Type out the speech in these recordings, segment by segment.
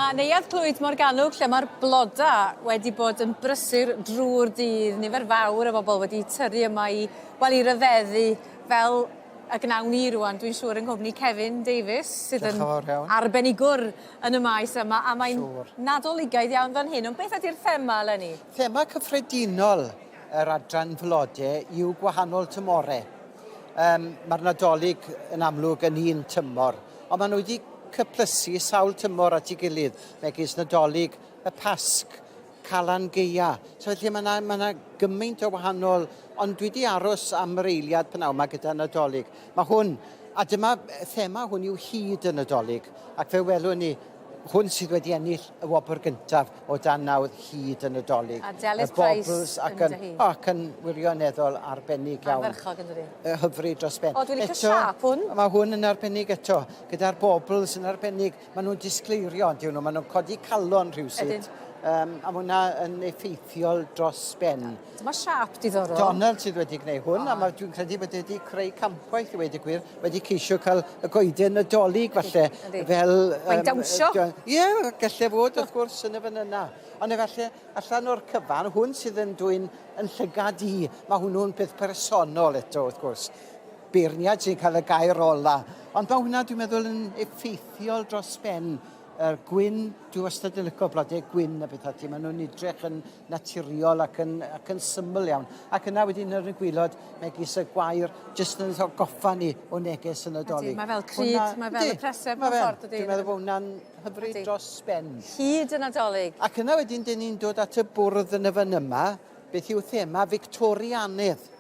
Yma Neuadd Clwyd Morgannwg lle mae'r bloda wedi bod yn brysur drwy'r dydd. Nifer fawr o bobl wedi tyrru yma i, wel, i ryfeddu fel y gnawn ni rwan, dwi'n siŵr yng nghwmni Kevin Davies sydd yn arbenigwr yn y maes yma a mae'n Nadoligaidd iawn fan hyn. Ond beth ydy'r thema eleni? Thema cyffredinol yr adran flode yw gwahanol tymore. Um, Mae'r Nadolig yn amlwg yn un tymor, ond maen nhw wedi cyplysu sawl tymor at ei gilydd, megis Nadolig, y Pasg, Calan Gaea. So felly mae yna ma gymaint o wahanol, ond dwi wedi aros am yr eiliad pnawn yma gyda Nadolig. Mae hwn, a dyma thema hwn yw hyd y Nadolig, ac fe welwn ni hwn sydd wedi ennill y wobr gyntaf o dan nawdd hyd y Nadolig. A Delyth Price ac yn, oh, ac yn wirioneddol arbennig iawn. Ardderchog yn dydi? Hyfryd dros ben. O, dwi'n licio siâp hwn. Mae hwn yn arbennig eto, gyda'r bobl sy'n arbennig. Maen nhw'n disgleirio, on'd yw nhw? Maen nhw'n codi calon rhywsut. Ydyn. Um, a mae hwnna yn effeithiol dros ben. Dyma siâp diddorol. Donald sydd wedi gwneud hwn, oh. a mae, dwi'n credu bod e wedi creu campwaith i weud y gwir, wedi ceisio cael y goeden Nadolig falle. Yndi. Fel... Um, Mae'n dawnsio. Ie, yeah, gallai fod wrth gwrs yn y fan yna. Ond efallai allan o'r cyfan, hwn sydd yn dwyn yn llygad i, mae hwnnw'n peth personol eto wrth gwrs. Beirniad sy'n cael y gair ola. Ond mae hwnna dwi'n meddwl yn effeithiol dros ben. Yr gwyn, dwi wastad yn licio blodau gwyn a beth ati, maen nhw'n edrych yn naturiol ac yn, ac yn syml iawn. Ac yna wedyn ar y gwylod, megis y gwair, jyst yn goffa ni o neges y Nadolig. Ydy, mae fel crud, mae fel y preseb mewn ffordd, dydy. Dwi'n meddwl bod hwnna'n hyfryd dros ben. Hyd y Nadolig. Ac yna wedyn, dyn ni'n dod at y bwrdd yn y fan yma, beth yw thema Victorianedd.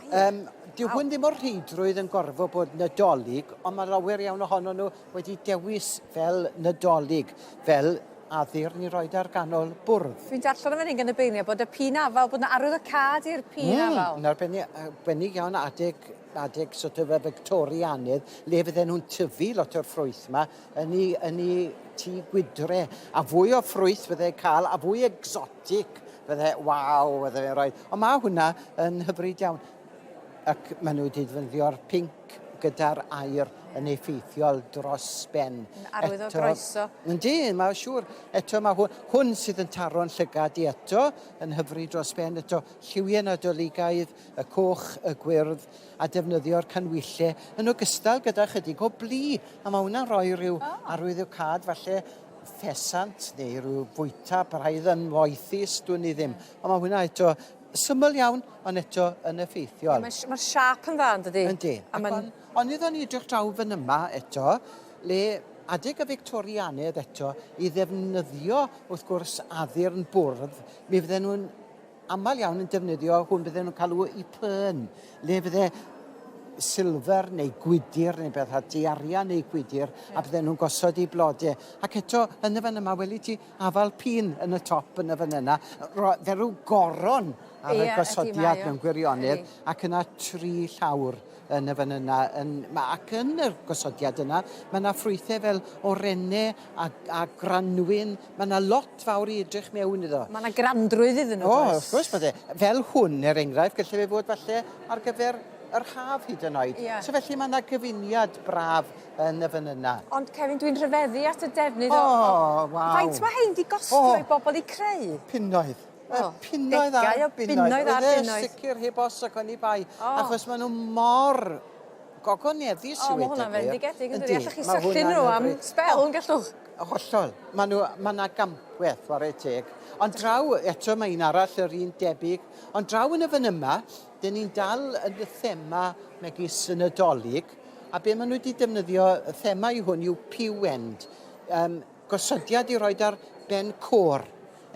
Um, dyw hwn ddim o'r rheidrwydd yn gorfod bod Nadolig, ond mae lawer iawn ohono nhw wedi dewis fel Nadolig, fel addurn i roed ar ganol bwrdd. Dwi'n darllen yn fan hyn gan y beirniaid bod y pîn afal, bod yna arwyddocâd i'r pîn mm, afal. Yn arbennig, arbennig iawn adeg, adeg sort of y Victorianedd, le fydden nhw'n tyfu lot o'r ffrwyth yma yn ei, yn ei tŷ gwydre. A fwy o ffrwyth fydde cael, a fwy exotic fydde, waw, fydde fe'n rhoi. Ond mae hwnna yn hyfryd iawn. Ac maen nhw wedi defnyddio'r pinc gyda'r aur yn effeithiol dros ben. Yn arwydd o groeso. Yndi, mae'n siŵr. Eto mae hwn, hwn sydd yn taro'n llygad i eto, yn hyfryd dros ben eto. Lliwiau Nadoligaidd, y coch, y gwyrdd, a defnyddio'r canwyllau yn ogystal gyda chydig o blu. A mae hwnna'n rhoi rhyw oh. arwyddocâd falle ffesant neu rhyw fwyta braidd yn moethus, dwn i ddim. Ond mae hwnna eto syml iawn, ond eto yn effeithiol. Mae'r ma siâp yn dda, yn dydy? Yndi. A ma'n... Ond iddo ni edrych draw fan yma eto, le adeg y Victorianedd eto, i ddefnyddio, wrth gwrs, addurn bwrdd, mi fydden nhw'n aml iawn yn defnyddio hwn bydden nhw'n cael i pyn, le fydde silfer neu gwydr neu beth ati, arian neu gwydr, yeah. a bydden nhw'n gosod i blodau. Ac eto, yn y fan yma, weli ti afal pîn yn y top yn y fan yna, fel rhyw goron ar y gosodiad mewn gwirionedd, ac yna tri llawr yn y fan yna. Yn, ma, ac yn y gosodiad yna, mae yna ffrwythau fel orenne a, a granwyn. Mae yna lot fawr i edrych mewn iddo. Mae yna grandrwydd iddyn nhw, O, wrth gwrs bod e. Fel hwn, er enghraifft, gallai fe fod falle ar gyfer yr haf hyd yn oed. Yeah. So felly mae yna gyfuniad braf yn y fan yna. Ond Kevin, dwi'n rhyfeddu at y defnydd o... O, waw. Faint mae hein di gostio oh, i bobl i creu? Punnoedd. O, punnoedd ar o bunnoedd ar bunnoedd. Sicr heb os ac oni bai. Oh. Achos maen nhw mor gogoneddus i weud y gwir. O, mae hwnna'n fendigedig yn dydi? Allwch chi syllu nhw am sbel yn gallwch? Hollol. Mae nhw, mae yna gampwaith, whare teg. Ond draw, eto mae un arall yr un debyg, ond draw yn y fan yma, dyn ni'n dal yn y thema megis y Nadolig, a be maen nhw wedi defnyddio, y thema i hwn yw pew end. Um, gosodiad i roed ar ben côr,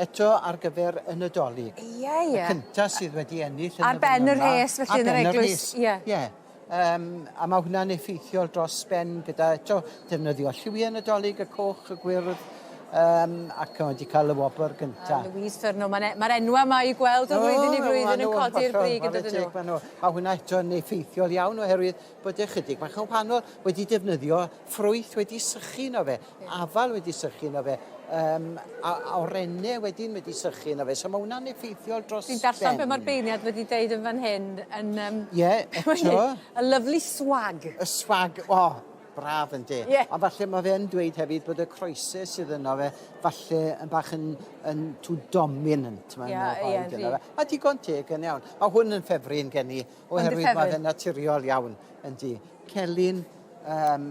eto ar gyfer y Nadolig. Ie, ie. Y cynta sydd wedi ennill yn Ar ben y rhes, felly, yn yr eglwys. Ie. Ie. Um, a mae hwnna'n effeithiol dros ben gyda eto defnyddio lliwiau Nadolig, y coch, y gwyrdd, um, ac mae wedi cael y wobr gyntaf. A Louise Furno, mae'r ma enwau yma i gweld o flwyddyn i flwyddyn yn codi'r brig yn dydyn nhw. Maen nhw. Mae hwnna eto yn effeithiol iawn oherwydd bod e chydig bach yn wahanol wedi defnyddio ffrwyth wedi sychu yno fe, afal wedi sychu yno fe, um, a, a orenne wedyn wedi sychu yno fe. So mae hwnna'n effeithiol dros ben. Dwi'n darllen be mae'r beirniad wedi deud yn fan hyn. Yn, Ie, yeah, eto. A lovely swag. Y swag, o, oh. Braf yndi? Ie. Ond falle mae fe'n dweud hefyd bod y croesau sydd yno fe falle yn bach yn, yn too dominant. Mae'n Ie, ie, yndi. A digon teg yn iawn. Mae hwn yn ffefryn gen i, oherwydd mae fe'n naturiol iawn, yndi. Celyn, um,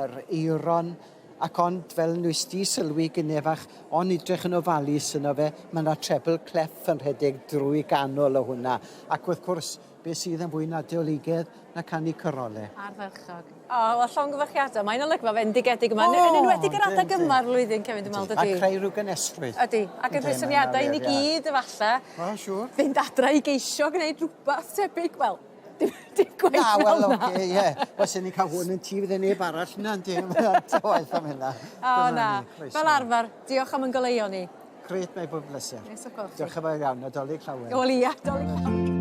yr eiron, ac ond fel nwys di sylwi gynne fach, ond edrych yn ofalus yno fe, mae yna treble clef yn rhedeg drwy ganol o hwnna. Ac wrth gwrs, Be sydd yn fwy Nadoligedd na canu corole? Ardderchog. O, wel llongyfarchiadau. Mae'n olygfa fendigedig yma. Yn enwedig yr adeg yma'r flwyddyn, Kevin, dwi'n meddwl, dydy? A creu rhyw gynesrwydd. Ydy. Ac yn rhoi syniadau i ni gyd, efallai. O, siŵr. Fynd adra i geisio gwneud rhywbeth tebyg. Wel, dim, dim gwaith Na, wel, oce, okay, ie. Wel, sy'n ni'n cael hwn yn tŷ, fydde neb arall yna, yndi? Ta waeth am hynna. O, na. Fel arfer, diolch am yn goleuo ni. Grêt, mae'n bod bleser. Neis o gweld chi. Diolch yn fawr iawn, Nadolig Llawen. Wel ia, Dolig Llawen.